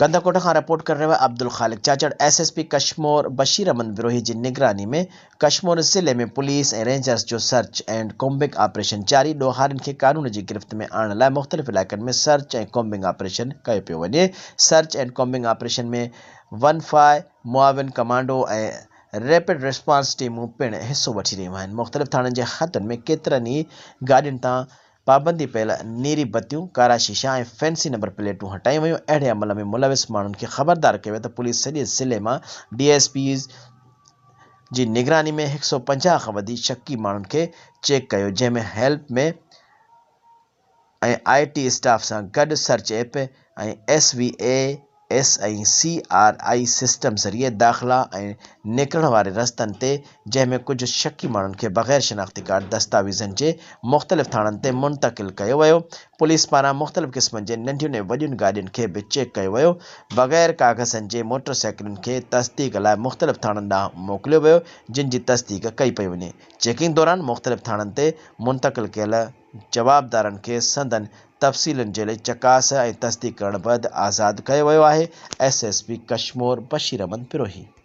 ڪنڌڪوٽ کان رپورٽ ڪري رهيو آهي Abdul Khaliq Chachar S S P Kashmore Bashir Ahmed Brohi جي نگراني ۾ ڪشمور ضلعي ۾ پوليس ۽ رينجرز جو سرچ اينڊ ڪومبنگ آپريشن جاري ڏوهارين کي قانون جي گرفت ۾ آڻڻ لاء مختلف علائقن ۾ سرچ ۽ ڪومبنگ آپريشن ڪيو پيو وڃي search and combing operation ۾ one فاء معاون ڪمانڊو ۽ ريپڊ رسپانس ٽيمون پڻ حصو وٺي رهيون آهن مختلف ٿاڻن جي حدن ۾ ڪيترن ئي گاڏين تان پابندي پيل نيري بتيون، ڪارا شيشا ۽ فينسي نمبر پليٽون هٽايون ويون، اهڙي عمل ۾ ملوث ماڻهن کي خبردار ڪيو ويو ته پوليس سڄي ضلعي مان ڊي ايس پيز جي نگراني ۾ هڪ سئو 50 کان وڌيڪ شڪي ماڻهن کي چيڪ ڪيو جنهن ۾ هيلپ ۾ ۽ آء ٽي اسٽاف سان گڏ search app ۽ S V A S ۽ C R I system ذريعي داخلا ۽ نڪرڻ واري رستن تي جنهن ۾ ڪجهه شڪي ماڻهن کي بغير شناختي ڪارڊ دستاويزن جي مختلف ٿاڻن تي منتقل ڪيو ويو پوليس پاران مختلف قسمن جي ننڍين ۽ وڏين گاڏين کي به چيڪ ڪيو ويو بغير ڪاغذن جي موٽر سائيڪلن کي تصديق لاء مختلف ٿاڻن ڏانهن موڪليو ويو جن جي تصديق ڪئي پئي وڃي چيڪنگ دوران مختلف ٿاڻن تي منتقل ڪيل جوابدارن کي سندن تفصيلن جي چڪاس ۽ تصديق ڪرڻ بعد آزاد ڪيو ويو آهي، S S P Kashmore Bashir Ahmed Brohi.